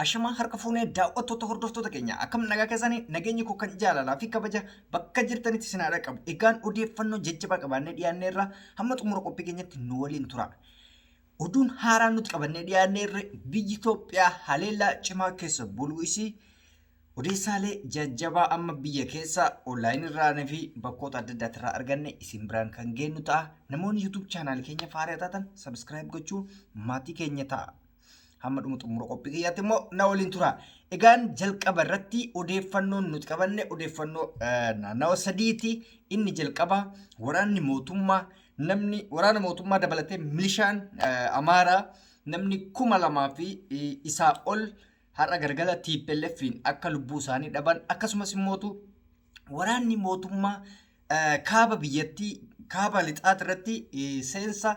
Ashamaa harka fuunee daawwattoota hordoftoota keenya akkam nagaa keessanii nageenyi koo kan jaalalaa fi kabaja bakka jirtanitti isin haa dhaqqabu. Egaan odeeffannoo jajjabaa qabaannee dhiyaanneerra hamma xumura qophii keenyatti nu waliin tura. Oduun haaraan nuti qabannee dhiyaanneerre biyyi Itoophiyaa haleellaa cimaa keessa buluu isii odeessaalee jajjabaa amma biyya keessa onlaayinii irraa fi bakkoota adda addaati irraa arganne isin biraan kan geennu ta'a. Namoonni YouTube chaanaal keenya faaraa taatan subscribe gochuun maatii keenya ta'a. Hamma dhuma xumura qophii kiyyaatti immoo na waliin tura. Egaan jalqaba irratti odeeffannoon nuti qabanne odeeffannoo naannawa sadiiti. Inni jalqaba waraanni mootummaa namni waraana mootummaa dabalatee milishaan Amaaraa namni 2000 fi isaa ol har'a galgala TPLF'n akka lubbuu isaanii dhaban akkasumas immootu waraanni mootummaa kaaba biyyattii kaaba lixaati irratti seensa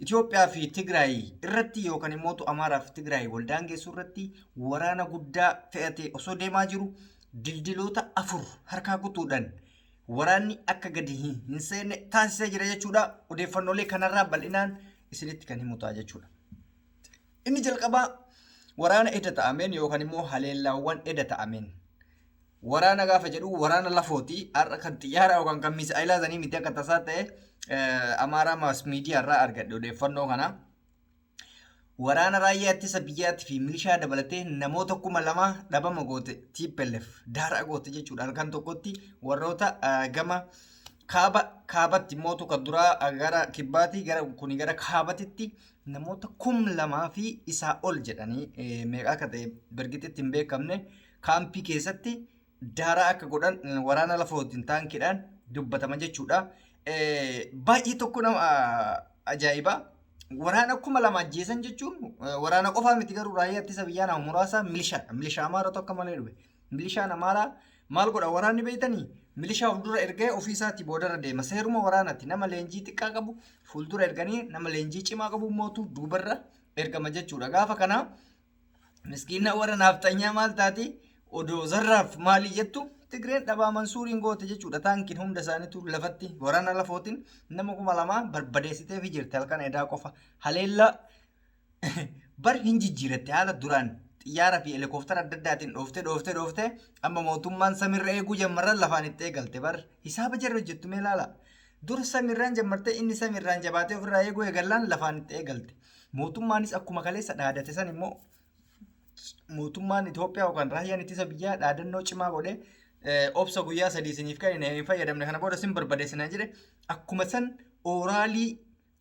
Itoophiyaa fi Tigraay irratti yookaan immootu Amaaraa fi Tigraay wal daangeessuu irratti waraana guddaa fe'atee osoo deemaa jiru dildiloota 4 harkaa kutuudhaan waraanni akka gadi hin seenne taasisee jira jechuudha. Odeeffannoolee kanarraa bal'inaan isinitti kan himu ta'a jechuudha. Inni jalqabaa waraana eda ta'ameen yookaan immoo haleellaawwan eda ta'ameen. Waraana gaafa jedhu waraana lafooti. Har'a kan xiyyaaraa yookaan kan misaa'ilaa sanii miti akka tasaa ta'e Amaaraa maas miidiyaa irraa argadhe odeeffannoo kana. Waraana raayyaa ittisa biyyaatii fi milishaa dabalatee namoota 2000 dhabama goote TPLF daaraa goote jechuudha. Halkan tokkotti warroota gama kaaba kaabatti mootu kan duraa gara kibbaati gara kuni gara kaabatitti namoota 2000 fi isaa ol jedhanii meeqa akka ta'e birgixitti hin beekamne kaampii keessatti daaraa akka godhan waraana lafootiin taankiidhaan dubbatama jechuudha. Baay'ee tokko nama ajaa'iba. Waraana 2000 ajjeesan jechuun waraana qofaa miti garuu raayyaa ittisa biyyaa nama muraasa milishaadha. Milishaa Amaaratu akka malee dhufe. Milishaan Amaaraa maal godha waraanni beektanii? Milishaa of dura ergee ofii isaatii boodarra deema. Seeruma waraanaatti nama leenjii xiqqaa qabu fuuldura erganii nama leenjii cimaa qabu mootu duubarra ergama jechuudha. Gaafa kana miskiina warra naafxanyaa maal taati odoo zarraaf maalii jettu Tigreen dhabaa Mansuuriin goote jechuudha. Taankiin hunda isaaniitu lafatti waraana lafootiin nama 2000 barbadeessitee fi jirti halkan edaa qofa. Haleellaa bar hin jijjiiratte haala duraan xiyyaara fi helikooftara adda addaatiin dhooftee dhooftee dhooftee amma mootummaan samirra eeguu jammarran lafaan itti eegalte bar hisaaba jarri hojjettu mee ilaala. Dur samirraan jammartee inni samirraan jabaatee ofirraa eeguu eegallaan lafaan itti eegalte. Mootummaanis akkuma kaleessa dhaadate san immoo mootummaan Itoophiyaa yookaan raayyaan ittisa biyyaa dhaadannoo cimaa godhee obsa guyyaa 3 isiniif kennine hin fayyadamne kana booda isin barbadeessina jedhe akkuma san ooraalii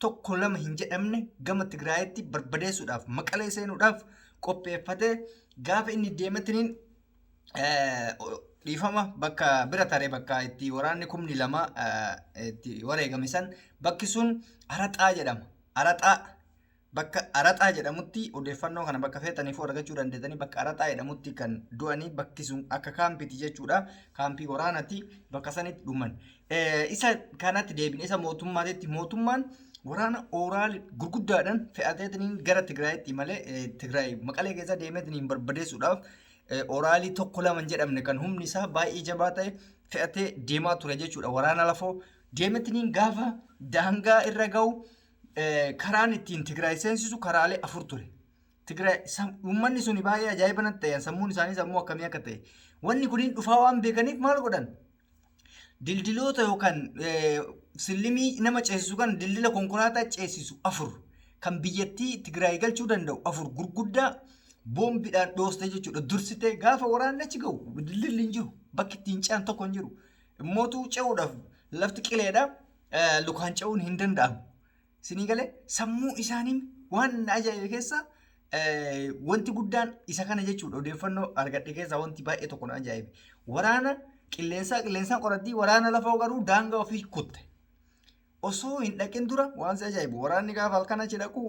tokko lama hin jedhamne gama Tigraayitti barbadeessuudhaaf Maqalee seenuudhaaf qopheeffatee gaafa inni deematiniin dhiifama bakka bira tare bakka itti waraanni 2000 itti wareegame san bakki sun Araxaa jedhama. Araxaa bakka Araxaa jedhamutti odeeffannoo kana bakka feetaniifuu argachuu dandeettanii bakka Araxaa jedhamutti kan du'anii bakki sun akka kaampiiti jechuudha. Kaampii waraanati bakka sanitti dhuman. Isa kanatti deebine isa mootummaatitti mootummaan waraana ooraal gurguddaadhaan fe'ateetiniin gara Tigraayitti malee Tigraay Maqalee keessa deemeetiniin barbadeessuudhaaf oraalii tokko lama hin jedhamne kan humni isaa baay'ee jabaa ta'e fe'atee deemaa ture jechuudha. Waraana lafoo deemetiniin gaafa daangaa irra ga'u karaan ittiin Tigraay seensisu karaalee afur ture. Tigraay uummanni suni baay'ee ajaa'iba natti ta'e sammuun isaanii sammuu akkamii akka ta'e. Wanni kuniin dhufaa waan beekaniif maal godhan? Dildiloota yookaan sillimii nama ceesisu kan dildila konkolaataa ceesisu afur kan biyyattii Tigraay galchuu danda'u afur gurguddaa boombiidhaan dhooste jechuudha. Dursitee gaafa waraanni achi ga'u dildilli hin jiru. Bakki ittiin ce'an tokko hin jiru. Immootu ce'uudhaaf lafti qileedha. Lukaan ce'uun hin danda'amu. Isinii galee sammuu isaanii waan na ajaa'ibe keessa wanti guddaan isa kana jechuudha. Odeeffannoo argadhe keessaa wanti baay'ee tokko na ajaa'ibe. Waraana qilleensaa qilleensaan qorattii waraana lafoo garuu daangaa ofii kutte. Osoo hin dhaqin dura waan si ajaa'ibu waraanni gaafa halkan achi dhaqu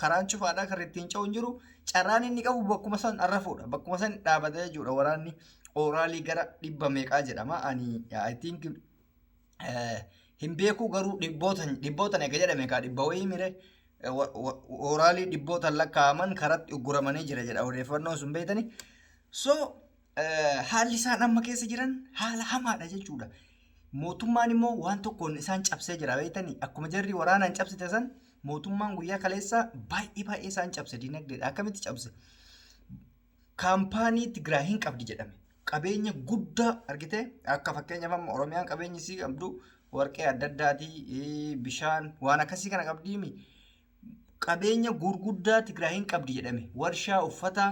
karaan cufaadha kan ittiin ce'u hin jiru. Carraan inni qabu bakkuma san arrafuudha. Bakkuma san dhaabatee jechuudha waraanni ooraalii gara dhibba meeqaa jedhama. Ani I think hin beekuu garuu dhibbootan dhibbootan eega jedhame kaa dhibba wayii mire ooraalii dhibbootan lakkaa'aman karatti ugguramanii jira jedha odeeffannoon sun beektani. So haalli isaan amma keessa jiran haala hamaadha jechuudha. Mootummaan immoo waan tokkoon isaan cabsee jira beektani akkuma jarri waraanaan cabsite san mootummaan guyyaa kaleessaa baay'ee baay'ee isaan cabse dinagdeedha akkamitti cabse. Kaampaanii Tigraay hin qabdi jedhame. Qabeenya guddaa argite, akka fakkeenyaaf amma Oromiyaan qabeenyi isii qabdu warqee adda addaatii, bishaan, waan akkasii kana qabdiimi. Qabeenya gurguddaa Tigraay hin qabdi jedhame. Warshaa uffataa,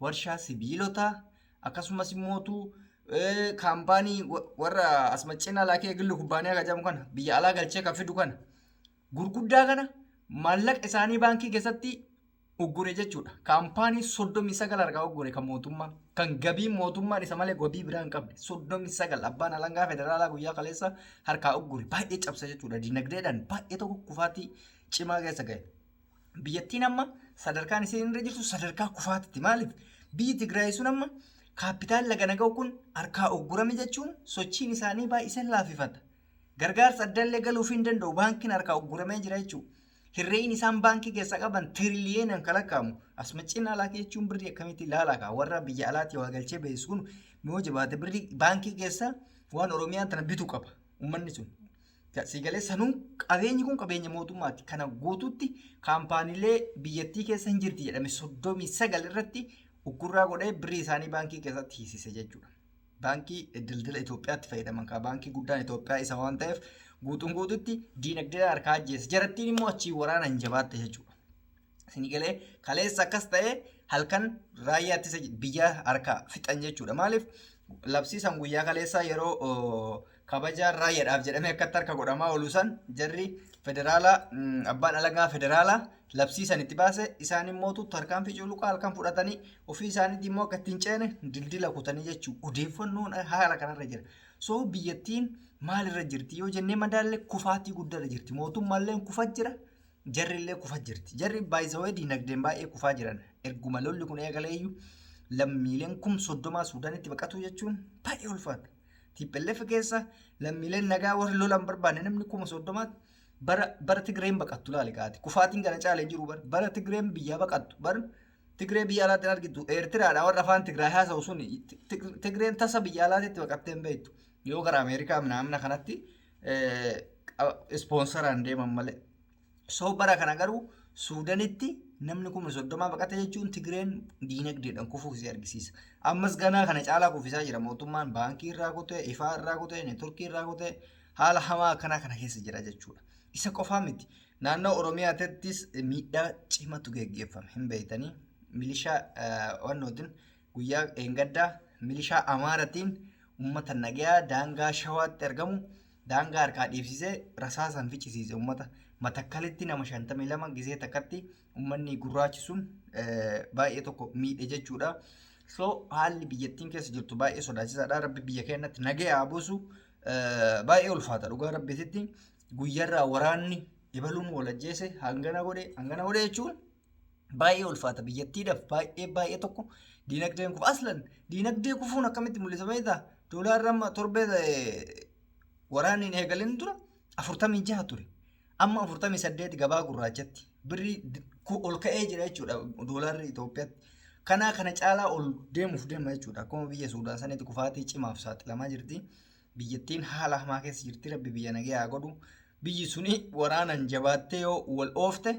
warshaa sibiilotaa, akkasumas immootu kaampaanii warra asmaccinaa laakee gillu kubbaaniyaa kan jedhamu kana biyya alaa galchee kan fidu kana gurguddaa kana maallaqa isaanii baankii keessatti uggure jechuudha. Kaampaanii 39 harkaa uggure, kan mootummaa, kan gabii mootummaan isa malee gabii biraa hin qabne 39 abbaan alangaa federaalaa guyyaa kaleessa harkaa uggure. Baay'ee cabsa jechuudha. Dinagdeedhaan baay'ee tokko kufaatii cimaa keessa ga'e. Biyyattiin amma sadarkaan isheen irra jirtu sadarkaa kufaatitti. Maaliif? Biyyi Tigraay sun amma kaapitaal laga naga'u kun harkaa uggurame jechuun sochiin isaanii baay'isee laaffifata. Gargaarsa addallee galuuf hin danda'u, baankiin harkaa ugguramee jira jechuudha. Herreeyni isaan baankii keessa qaban tiriliyoonaan kan lakkaa'amu. Asmacciin alaa jechuun birrii akkamitti ilaalaa kaa, warra biyya alaatii waa galchee beesu kun yoo jabaate birrii baankii keessa waan Oromiyaan tana bitu qaba uummanni sun. Siigalee sanuun qabeenyi kun qabeenya mootummaati. Kana guutuutti kaampaaniilee biyyattii keessa hin jirti jedhame 39 irratti uggurraa godhee birrii isaanii baankii keessatti hiisise jechuudha. Baankii Daldala Itoophiyaatti fayyadaman kaa, baankii guddaan Itoophiyaa isa waan ta'eef, guutuun guututti diinagdee harkaa ajjeese. Jarattiin immoo achii waraanaan jabaatte jechuudha. Isin galee kaleessa akkas ta'ee halkan raayyaa ittisa biyyaa harkaa fixan jechuudha. Maaliif? Labsiisan guyyaa kaleessaa yeroo kabajaan raayyaadhaaf jedhamee akkatti harka godhamaa oolu san jarri federaalaa, abbaan alangaa federaalaa labsiisan itti baase. Isaan immoo tarkaanfii culuqaa halkan fudhatanii ofii isaaniitti immoo akka ittiin ceene dildila kutanii jechuudha. Odeeffannoon haala kanarra jira. So biyyattiin maalirra jirti yoo jennee madaalle, kufaatii guddaarra jirti. Mootummaallee kufaa jira. Jarri illee kufaa jirti. Jarri baay'isawee diinagdeen baay'ee kufaa jiran. Erguma lolli kun eegalee iyyuu lammiileen 30,000 Suudaanitti baqatuu jechuun baay'ee ulfaata. TPLF keessa lammiileen nagaa warri lolan barbaanne namni 30,000 bara Tigreen baqattu laali kaati. Kufaatiin kana caalee jiru bara Tigreen biyyaa baqattu, bara Tigree biyya alaatti argitu Eertiraadha, warra afaan Tigraay haasa'u sun Tigreen tasa biyya alaatti baqattee hin beektu. Yoo gara Ameerikaa naamna kanatti ispoonsaraan deeman malee. So bara kana garuu Suudanitti namni 30,000 baqate jechuun Tigreen diinagdeedhaan kufuu isii argisiisa. Ammas ganaa kana caalaa kufisaa jira. Mootummaan baankii irraa kutee, ifaa irraa kutee, neetworkii irraa kutee haala hamaa akkanaa kana keessa jira jechuudha. Isa qofaa miti. Naannoo Oromiyaattis miidhaa cimatu geggeeffame. Hin beektanii, milishaa wannootiin guyyaa eengaddaa milishaa Amaaratiin uummata nagayaa daangaa Shawaatti argamu daangaa harkaa dhiibsisee rasaasaan ficcisiise uummata. Matakkalitti nama 52 gisee takkatti uummanni gurraachi sun baay'ee tokko miidhe jechuudha. So haalli biyyattiin keessa jirtu baay'ee sodaachisaadha. Rabbi biyya keenyatti nagaya haa buusu. Baay'ee ulfaata dhugaa rabbiititti. Guyyaarraa waraanni ibaluun wal ajjeese, hangana godhe, hangana godhe jechuun baay'ee ulfaata biyyattiidhaaf, baay'ee baay'ee tokko diinagdeen kufu. Aslan diinagdee kufuun akkamitti mul'isa beektaa? Doolaarri amma torbee waraanni hin eegalin dura 46 ture. Amma 48 gabaa gurraachatti. Birrii ol ka'ee jira jechuudha doolaarri Itoophiyaatti. Kanaa kana caalaa ol deemuuf deema jechuudha. Akkuma biyya Suudaan sanitti kufaatii cimaaf saaxilamaa jirti. Biyyattiin haala hamaa keessa jirti. Rabbi biyya nagaya haa godhu. Biyyi suni waraanaan jabaattee yoo wal oofte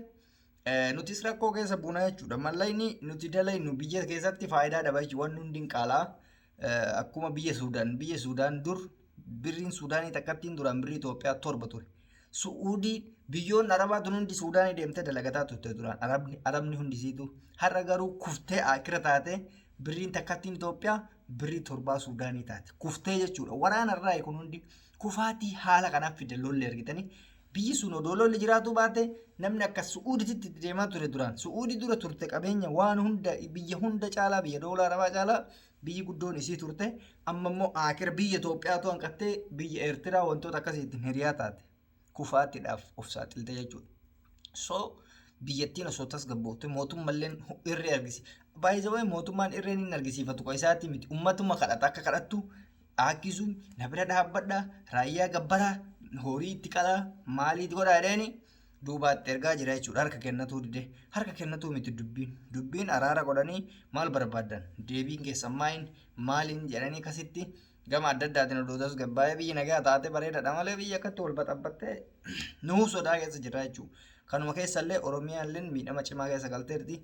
nutis rakkoo keessa buuna jechuudha. Mallaqni nuti dalaynu biyya keessatti faayidaa dhaba jechuudha. Wanni hundi hin qaalaa. Akkuma biyya Suudaan. Biyya Suudaan dur birriin Suudaanii takkattiin duraan birrii Itoophiyaa 7 ture. Su'uudii, biyyoonni Arabaa tun hundi Suudaanii deemtee dalagataa turte duraan, Arabni hundisiitu. Har'a garuu kuftee akira taate, birriin takkattiin Itoophiyaa birrii 7 Suudaanii taate. Kuftee jechuudha. Waraana irraa kun hundi kufaatii haala kanaaf fide lolli argitanii. Biyyi sun odoo lolli jiraatu baate namni akka Su'uuditti itti deemaa ture duraan. Su'uudii dura turte qabeenya waan hunda, biyya hunda caalaa, biyya doolaa Arabaa caalaa biyyi guddoon isii turte. Amma immoo akira biyya Itoophiyaatu hanqattee biyya Eertiraa wantoota akkasiitiin hiriyaa taate. Kufaatiidhaaf of saaxilte jechuudha. So biyyattiin osoo tasgabboofte, mootummalleen irree argisi. Baay'ee mootummaan irreen hin argisiifatu kan isaatti miti. Uummatuma kadhata, akka kadhattu akkisuun na bira dhaabbadha, raayyaa gabbaraa, horii itti qalaa, maalii godhaa jedheeni duubaatti ergaa jira jechuudha. Harka kennatuu dide. Harka kennatuu miti dubbiin. Dubbiin araara godhanii maal barbaadan? Deebiin keessan maayin maaliin jedhanii akkasitti gama adda addaatiin odoo tasgabbaa'ee biyyi nagaa taate bareedaadha malee biyya akkatti wal baxabbattee nuu sodaa keessa jira jechuudha. Kanuma keessallee Oromiyaalleen miidhama cimaa keessa galteerti.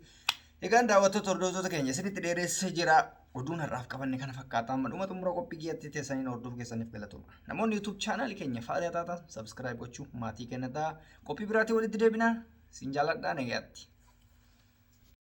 Egaan daawwattoota hordoftoota keenya isinitti dheeressee jira. Oduun har'aaf qabanne kana fakkaata. Amma dhuma xumura qophii kiyyatti teessaniin hordofuu keessaniif galatooma. Namoonni YouTube chaanaalii keenya faayaa taatan subscribe gochuu maatii kennataa. Qophii biraatiin walitti deebina. Sin jaaladhaa nagayaatti.